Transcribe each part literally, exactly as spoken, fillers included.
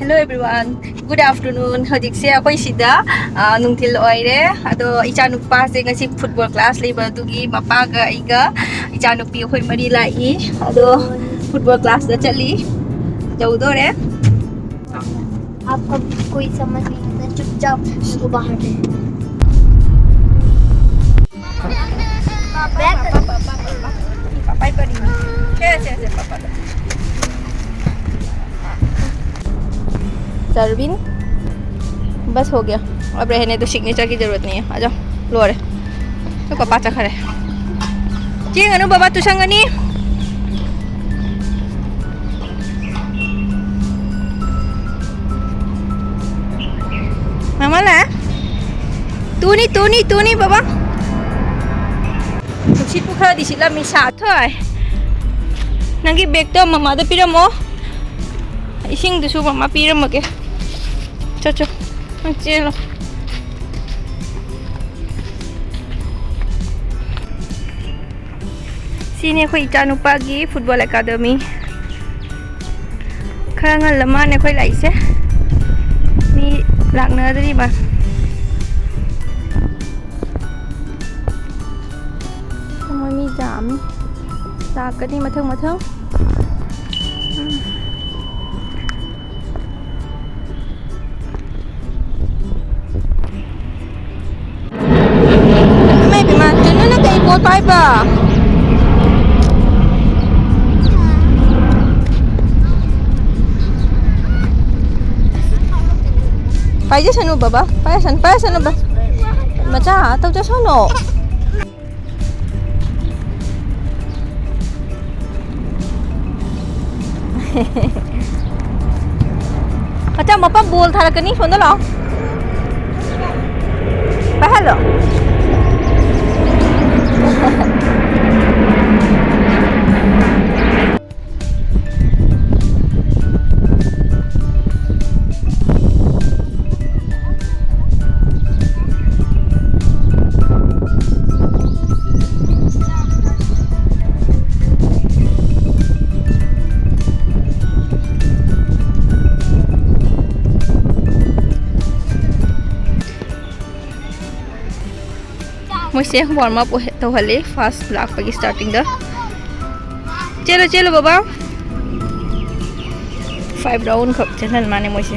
Hello everyone, good afternoon. ꯍꯧꯖꯤꯛꯁꯦ ꯑꯩꯈꯣꯏ ꯁꯤꯗ, ꯑ, ꯅꯨꯡꯊꯤꯜ ꯑꯣꯏꯔꯦ꯫ ꯑꯗꯣ ꯏꯆꯥꯅꯨꯄꯥꯁꯦ ꯉꯁꯤ football class ꯂꯩꯕ ꯑꯗꯨꯒꯤ ꯃꯄꯥꯒ ꯑꯩꯒ ꯏꯆꯥꯅꯨꯄꯤ ꯑꯩꯈꯣꯏ ꯃꯔꯤ ꯂꯥꯛꯏ꯫ ꯑꯗꯣ football classꯇ ꯆꯠꯂꯤ꯫ ꯌꯧꯗꯣꯔꯦ꯫ आपको कोई समझ नहीं आता, चुपचाप उसको बाहर दे। बैग कर। पापा ही पड़ी। क्या, क्या, क्या, पापा का। सरविन, बस हो गया, अब रहने दो, signature की जरूरत नहीं है। आ जाओ, लो रे। तो पापा चखा रहे। जी, अनु बाबा, तू संगनी। ꯃꯃꯥ ꯂꯥꯛꯑꯦ꯫ ꯇꯨꯅꯤ, ꯇꯨꯅꯤ, ꯇꯨꯅꯤ, ꯕꯕꯥ꯫ ꯅꯨꯡꯁꯤꯠꯄꯨ ꯈꯔꯗꯤ ꯁꯤꯠꯂꯝꯃꯤ, ꯁꯥ꯫ ꯊꯣꯏ, ꯅꯪꯒꯤ ꯕꯦꯒꯇꯣ ꯃꯃꯥꯗ ꯄꯤꯔꯝꯃꯣ꯫ ꯏꯁꯤꯡꯗꯨꯁꯨ ꯃꯃꯥ ꯄꯤꯔꯝꯃꯒꯦ꯫ ꯆꯠ, ꯆꯣ꯫ ꯅꯪ ꯆꯦꯜꯂꯣ꯫ ꯁꯤꯅꯤ ꯑꯩꯈꯣꯏ ꯏꯆꯥꯅꯨꯄꯥꯒꯤ football academy꯫ ꯈꯔ ꯉꯜꯂ ꯃꯥꯅꯦ ꯑꯩꯈꯣꯏ ꯂꯥꯛꯏꯁꯦ꯫ ꯃꯤ ꯂꯥꯛꯅꯗ꯭ꯔꯤꯕ꯫ ꯃꯣꯏ ꯃꯤ ꯌꯥꯝꯃꯤ꯫ ꯂꯥꯛꯀꯅꯤ ꯃꯊꯪ ꯃꯊꯪ꯫ ꯎꯝ꯫ ꯏꯃꯥ ꯏꯕꯦꯝꯃ, ꯀꯩꯅꯣ ꯅꯪ ꯀꯩ ꯄꯣꯠ ꯄꯥꯏꯕ? ꯄꯥꯏꯖꯁꯅꯨ ꯕꯕꯥ, ꯄꯥꯏꯁꯅꯨ, ꯄꯥꯏꯁꯅꯨ ꯕꯕꯥ꯫ ꯃꯆꯥ, ꯇꯧꯖꯁꯅꯨ꯫ ꯃꯆꯥ, ꯃꯄꯥ ꯕꯣꯜ ꯊꯥꯔꯛꯀꯅꯤ, ꯁꯣꯝꯗ ꯂꯥꯛꯑꯣ꯫ ꯄꯥꯏꯍꯜꯂꯣ꯫ ꯃꯣꯏꯁꯦ ꯋꯥꯔꯝ ꯑꯞ ꯇꯧꯍꯜꯂꯤ ꯐꯥꯔꯁ ꯂꯥꯛꯄꯒꯤ ꯁ꯭ꯇꯥꯔꯇꯤꯡꯗ꯫ ꯆꯦꯜꯂꯣ, ꯆꯦꯜꯂꯣ ꯕꯕꯥ꯫ ꯐꯥꯏꯚ ꯔꯥꯎꯟ ꯈꯛ ꯆꯦꯜꯍꯟ ꯃꯥꯅꯦ ꯃꯣꯏꯁꯦ꯫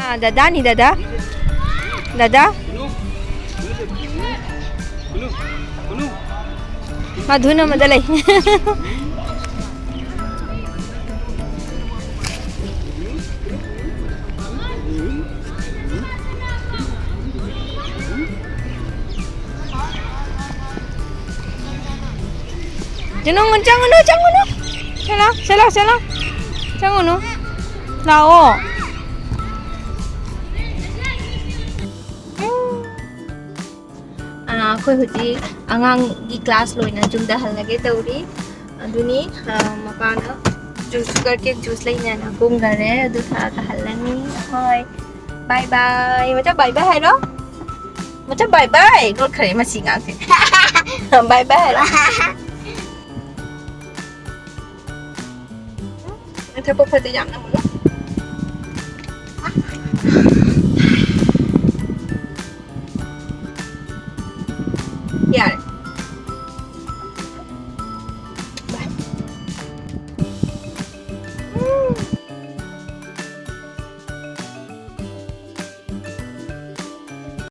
ꯑꯥ, ꯗꯗꯥꯅꯤ, ꯗꯗꯥ꯫ ꯗꯗꯥ꯫ ꯃꯥ ꯙꯨꯟ ꯑꯃꯗ ꯂꯩ꯫ ꯆꯪꯉꯨꯅꯨ, ꯆꯪꯉꯨꯅꯨ, ꯆꯪꯉꯨꯅꯨ꯫ ꯁꯦ ꯂꯥꯎ, ꯁꯦ ꯂꯥꯎ, ꯁꯦ ꯂꯥꯎ꯫ ꯆꯪꯉꯨꯅꯨ꯫ ꯂꯥꯛꯑꯣ꯫ ꯑꯥ, ꯑꯩꯈꯣꯏ ꯍꯧꯖꯤꯛ ꯑꯉꯥꯡꯒꯤ ꯀ꯭ꯂꯥꯁ ꯂꯣꯏꯅ ꯌꯨꯝꯗ ꯍꯜꯂꯒꯦ ꯇꯧꯔꯤ꯫ ꯑꯗꯨꯅꯤ, ꯑꯥ, ꯃꯄꯥꯅ ꯖꯨꯁ, ꯁꯨꯒꯔ ꯀꯦꯟ ꯖꯨꯁ ꯂꯩꯅꯦꯅ ꯀꯨꯝꯈꯔꯦ꯫ ꯑꯗꯨ ꯊꯛꯑꯒ ꯍꯜꯂꯅꯤ꯫ ꯍꯣꯏ, ꯕꯥꯏ ꯕꯥꯏ꯫ ꯃꯆꯥ, ꯕꯥꯏ ꯕꯥꯏ ꯍꯥꯏꯔꯣ꯫ ꯃꯆꯥ, ꯕꯥꯏ ꯕꯥꯏ꯫ ꯂꯣꯠꯈ꯭ꯔꯦ ꯃꯁꯤ ꯑꯉꯥꯡꯁꯦ꯫ ꯕꯥꯏ ꯕꯥꯏ ꯍꯥꯏꯔꯣ꯫ ꯅꯊꯛꯄ ꯐꯖꯩ ꯌꯥꯝꯅ ꯃꯨꯟꯅ꯫